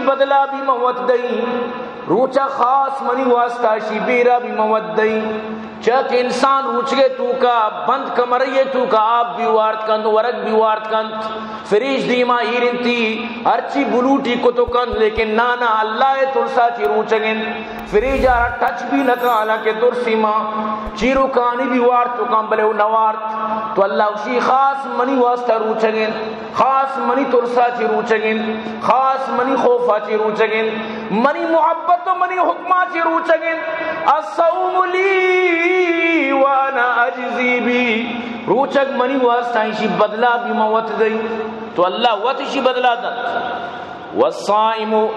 بدلا بھی من وت دئی، روچا خاص منی واسطہ اشی بیرا بھی من وت دئی۔ چیا کہ انسان روچگے توکا بند کمرے توکا آپ بھی وارت کنت، ورگ بھی وارت کنت، فریج دیما ایرنتی، ہرچی بلوٹی کتو کنت، لیکن نانا، اللہ ءِ ترسا چی روچگ انت۔ فریجا را ٹچ بھی نہ کن، حالانکہ ترسی ما چیروکانی بھی وارت کن، بلے او نہ وارت۔ تو اللہ اشی خاص منی واسطہ روچگ انت۔ خاص منی ترسا چی روچگ انت، خاص منی خوفا چی روچگ انت، منی محبت و منی حکما چی روچگ انت۔ الصوم لی وانا اجزی بی، روچگ منی واسطہ، اشی بدلا بھی من وت دئی۔ تو اللہ وت اشی بدلا دنت۔ والصائم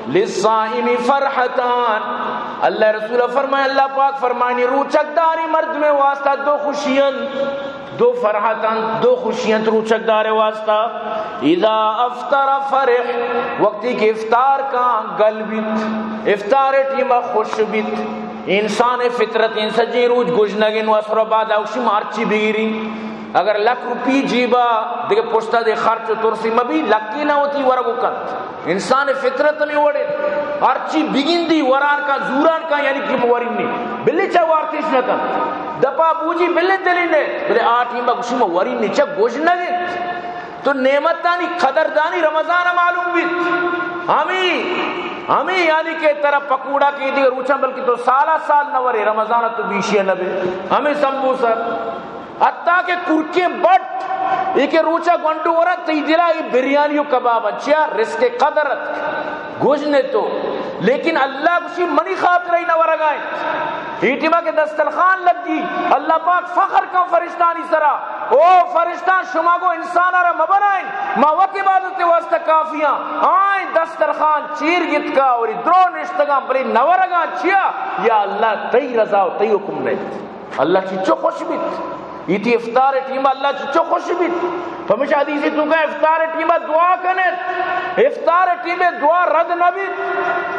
للصائم فرحتان، اللہ رسول فرمائے، اللہ پاک فرمائنی، روچگ داری مردمے واسطہ دو خوشی انت۔ دو فرحت انت، دو خوشی انت روچگ دار واسطہ۔ اذا افطر فرح، وقتی کہ افطار کاں گل بیت، افطار ٹیما خوش بیت۔ انسان فطرت، انسان جی روچ گژنگ انت، و اسر بعد اوشی مارچی بگیری۔ اگر لکھ روپی جیبا، دگہ پشتا دے خرچ و ترسی مبی، لکی نہ وتی ورگ کنت۔ انسان فطرت ہمے وڑ انت۔ ہرچی بگندی وران کاں، زوران کاں، یعنی کہ ورینی۔ بلے چا وارتش نہ کنت۔ دپا بوجی بلے دلی نے۔ بلے آ ٹیما گوشی ما ورینی چا گژنگ انت۔ تو نعمتانی قدردانی رمضان معلوم بیت۔ ہمیں، ہمیں یعنی کہ ترا پکوڑا کی دیگہ روچاں، بلکہ تو سالا سال نہ ورے، رمضان تو بیشی نہ بے۔ ہمیں سمبوسہ۔ حتیٰ کہ کرکیں بٹ، اے کہ روچا گونڈو ورا، تئی دلا اے بریانی و کباب انت۔ چیا؟ رزق قدر ات، گژن ات تو۔ لیکن اللہ گوشی منی خاطر ای نہ ورگا انت۔ اے ٹیما کہ دسترخوان لگی، اللہ پاک فخر کن فرشتانی سرا، او فرشتاں، شما گو انسانا را مبنائیں، ما وت عبادت واسطہ کافیاں۔ آئیں دسترخوان چیر گتکا اور درو نشتگاں، بلے نہ ورگا۔ چیا؟ یا اللہ، تئی رضا و تئی حکم نہیں۔ اللہ چچو خوش بیت۔ ایتی افطار ٹیما اللہ چچو خوش بیت۔ پمیشا حدیث توکا افطار ٹیما دعا کنت۔ افطار ٹیما دعا رد نہ بیت۔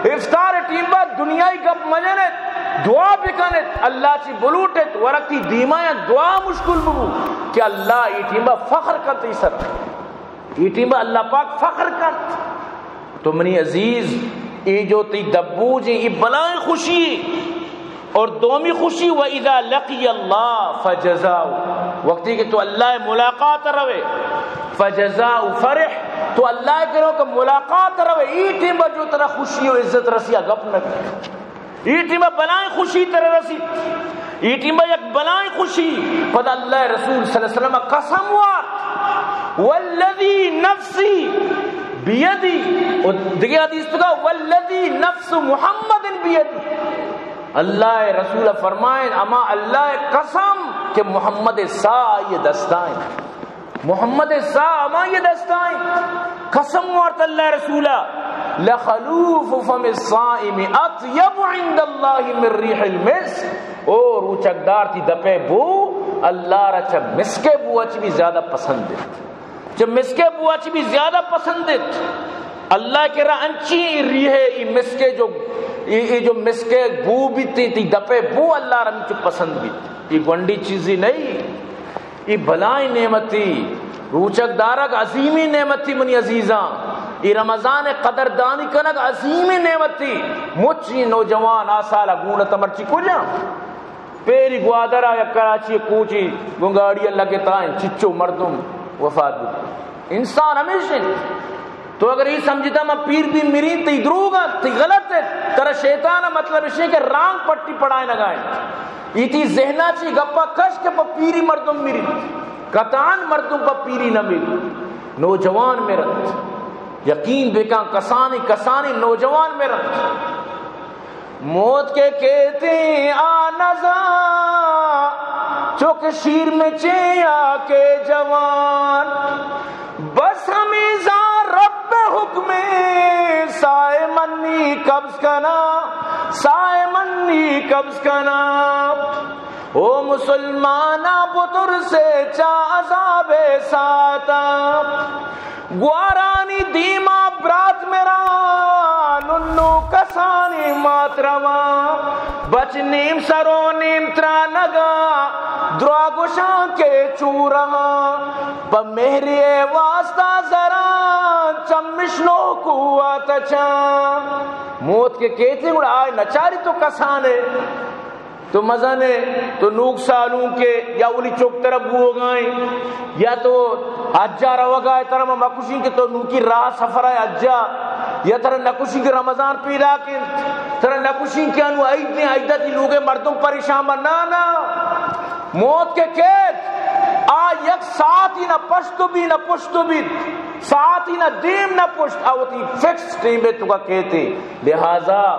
افطار ٹیما دنیائی گپ مجنت۔ دعا بکنت۔ اللہ چی بلوٹت۔ ورقی دیما یا دعا مشکل ببو کہ اللہ اے ٹیما فخر کنت ای سر۔ اے ٹیما اللہ پاک فخر کنت۔ تو منی عزیز، اے جو تئی دبوجیں، اے بلائیں خوشی۔ اور دومی خوشی، و اذا لقی اللہ فجزاؤ، وقتی کہ تو اللہ ملاقات روے، فجزاؤ فرح، تو اللہ کرو کہ ملاقات روے، اے ٹیما جو ترا خوشی و عزت رسی، آ گپ نہ بی۔ اے ٹیما بلائیں خوشی ترا رسیت۔ اے ٹیما یک بلائیں خوشی۔ پدا اللہ رسول صلی اللہ علیہ وسلم قسم وارت، والذی نفسی بیدی۔ و دگہ حدیث توکا، والذی نفس محمد بیدی۔ اللہ رسول فرمائیں، اما اللہ قسم کہ محمد ساہ آئی دستائیں۔ محمد ساہ ہمائی دستائیں۔ قسم وارت اللہ رسولا، لخلوف فم الصائم اطیب عند اللہ من ریح المسک۔ او روچگدار، تئی دپے بو اللہ را چہ مسکے بو اچ بھی زیادہ پسند انت۔ چہ مسکے بو اچ بھی زیادہ پسند انت۔ اللہ کرا انچی ریحے، ای مسکے جو، ای، ای جو مسکے بو بیتی، تئی دپے بو اللہ را انچو پسند بیت۔ ای گونڈی چیزی نہیں۔ ای بلائیں نعمتی، روچگ دارگ عظیمیں نعمتی منی عزیزاں۔ ای رمضان قدردانی کنگ عظیمیں نعمتی۔ مچی نوجوان آ سال گون ات مرچی کجا؟ پیری گوادر آ یک کراچی کوچی گوں گاڑی لگتا ہیں، چچو مردم وفات بو۔ انسان ہمیش انت۔ تو اگر ای سمجھتا ما پیر بھی مرین، تئی دروگ انت، تئی غلط انت۔ ترا شیطان مطلب اشی کہ رانگ پٹی پڑھائے نگائیں۔ ایتی ذہنا چی گپا کش کہ پہ پیری مردم مری۔ قطعاً مردم پہ پیری نہ مری۔ نوجوان مرنت۔ یقین بکن، کسانی کسانی نوجوان مرنت۔ موت کے کیتی آ نزا، چک شیر میں چیا کے جوان۔ بس ہمیں زان رب حکم، سائے منی قبض کنا، سائے منی قبض کنا۔ او مسلمانا بترسے چا عذاب ساتا۔ گوارانی دیما برات مران، انو کسانی مات روان۔ بچ نیم سر و نیم ترانگا، درا گوشان کے چورہاں۔ پہ مہری واسطہ زران، کمش نو قوت چاں۔ موت کہ کیتے گڑا آئے نچاری تو کسانے۔ تو مزنے، تو نوک سالونکے، یا اولی چک ترا بوگائیں، یا تو حجا روگائے، ترا ما مکشیں کہ تو نوکی راہ سفر ہے حجا، یا ترا نکشیں کہ رمضان پیدا کن، ترا نکشیں کہ انو عید نے، عیدہ تی لوگے مردم پریشان با۔ نا، نا۔ موت کہ کیت، آ یک ساعتی نہ پشت بی، نہ پشت بیت، ساعتی نہ دیم نہ پشت، آ وتی فکس ٹیمے توکا کیتے۔ لہذا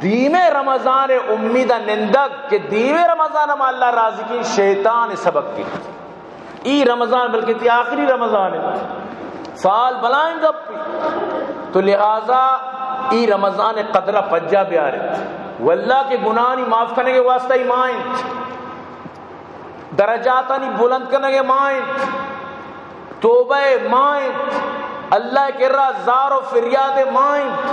دیمے رمضان امید نندگ کہ دیمے رمضان ما اللہ راضی کن، شیطان سبق کن۔ ای رمضان بلکہ تی آخری رمضان ہے، سال بلائیں گپ۔ تو لہذا ای رمضان قدرہ پجا بیارت۔ واللہ کہ گناہانی معاف کنگے واسطہ ای ماہ انت، درجاتانی بلند کنگے ماہ انت، توبہ ماہ انت، اللہ کرا زار و فریاد ماہ انت۔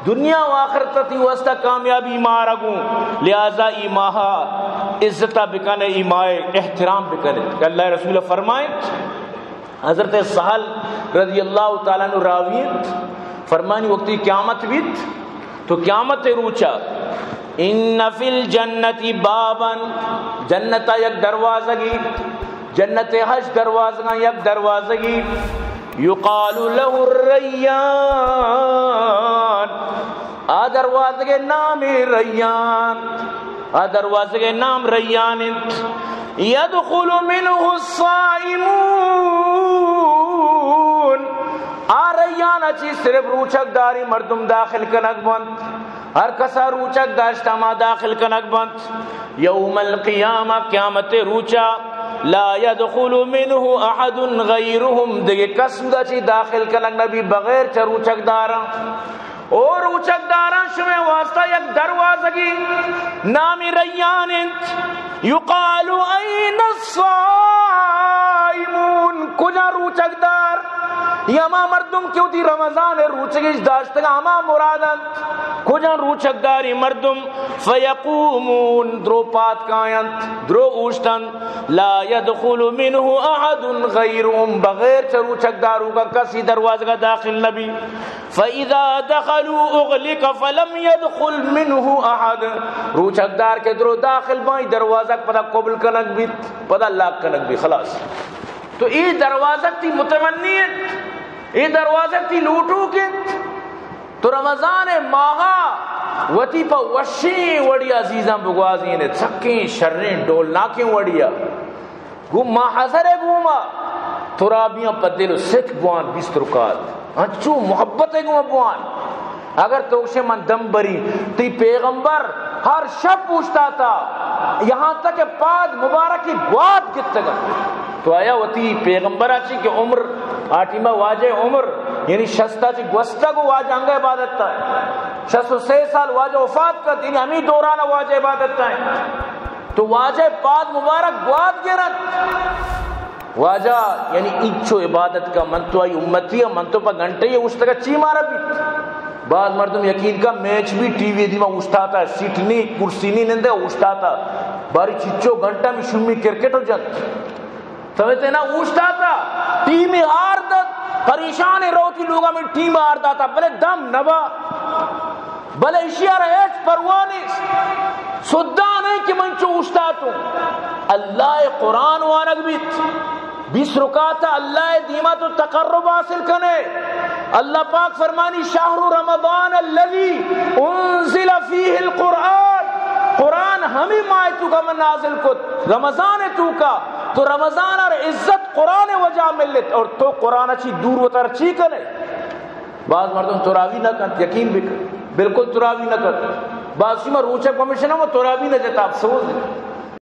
دنیا و آخرت تی واسطہ کامیابی مارا گوں۔ لہذا ای ماہ عزت بکنے، ای ماہ احترام بکنے۔ کہ اللہ رسول فرمائیں، حضرت سہل رضی اللہ تعالیٰ عنہ راوی انت، فرمانی وقتی قیامت بیت تو قیامت روچا، ان فی الجنت بابا، جنتا یک دروازگی، جنت ہشت دروازگاں یک دروازگی، یقال له الریان، آ دروازگے نام ریان، آ دروازگے نام ریان انت۔ یدخل منه الصائمون، آ ریان چی صرف روچک داری مردم داخل کنگ بنت۔ ہر کسا روچک داشت ہما داخل کنگ بنت۔ یوم القیامہ، قیامت روچا، لا یدخل منه احد غیرهم، دگہ کس اودا چی داخل کنگ نبی بغیر چہ روچک داراں۔ او روچک داراں، شمے واسطہ یک دروازگی نامی ریان انت۔ یقال این الصائمون، کجا روچک دار؟ یہ ہما مردم کہ وتی رمضان روچگش داشتگا، ہما مراد انت۔ کجا روچک داری مردم؟ فیقومون، درو پاد کاینت، درو اوشتنت۔ لا یدخل منه احد غیرهم، بغیر چہ روچک داروکا کسی دروازگا داخل نبی۔ فاذا دخلوا اغلق فلم يدخل منه احد، روچک دار کہ درو داخل باں، دروازگ پدا قبل کنگ بیت، پدا لاک کنگ بیت، خلاص۔ تو اے دروازگ تی متمنی انت، اے دروازگ تی لوٹوک انت۔ تو رمضان ماہا وتی پہ وشیں وڑی عزیزاں بگوازین، سکیں شریں ڈولناکیں وڑیا۔ گوں ما حضر ء گوما ترابیاں پہ دل و ستک بوان بیست رکعت، انچو محبت ء گوما بوان۔ اگر تو گوشے من دم بری، تئی پیغمبر ہر شپ اوشتاتا، یہاں تک کہ پاد مبارکی گوات گتگا۔ تو آیا وتی پیغمبر آ چی کہ عمر آ ٹیما واجہ عمر یعنی شستا چی گوستگ و واجہ انگا عبادت تا، شست و سے سال واجہ وفات کت، یعنی ہمی دوران واجہ عبادت تا۔ تو واجہ پاد مبارک گوات گرت۔ واجہ یعنی اینچو عبادت کا، من تو آئی امتی ہم، من تو پہ گھنٹے یہ اوشتگا چی مارا بیت؟ بعض مردم یقین کا میچ بھی ٹی وی دیما اوشتاتا، سیٹ نی، کرسی نی نندے اوشتاتا۔ باری چچو گھنٹہ میں شمی کرکٹ ہو جنت۔ سمجھتے نا، اوشتاتا، ٹیم ہار دت، پریشان روتی لوگا میں ٹیم ہار داتا، بلے دم نبا۔ بلے اشی ء را ہچ پرواہ نیست۔ سدان ہے کہ من چو اوشتاتوں۔ اللہ ء قرآن وانگ بیت۔ بیست رکعت اللہ ء دیما تو تقرب حاصل کنے۔ اللہ پاک فرمانی، شہر رمضان الذی انزل فیہ القرآن۔ قرآن ہمیں ماہ تو کا من نازل کت۔ رمضان تو کا، تو رمضان اور عزت قرآن وجہ ملت اور تو قرآن چی دور وتر چی کنے؟ بعض مردم تراوی نہ کنت، یقین بکن، بالکل تراوی نہ کنت۔ بعض شما روچک پمیشن ہم تراوی نہ جتا، افسوس ہے۔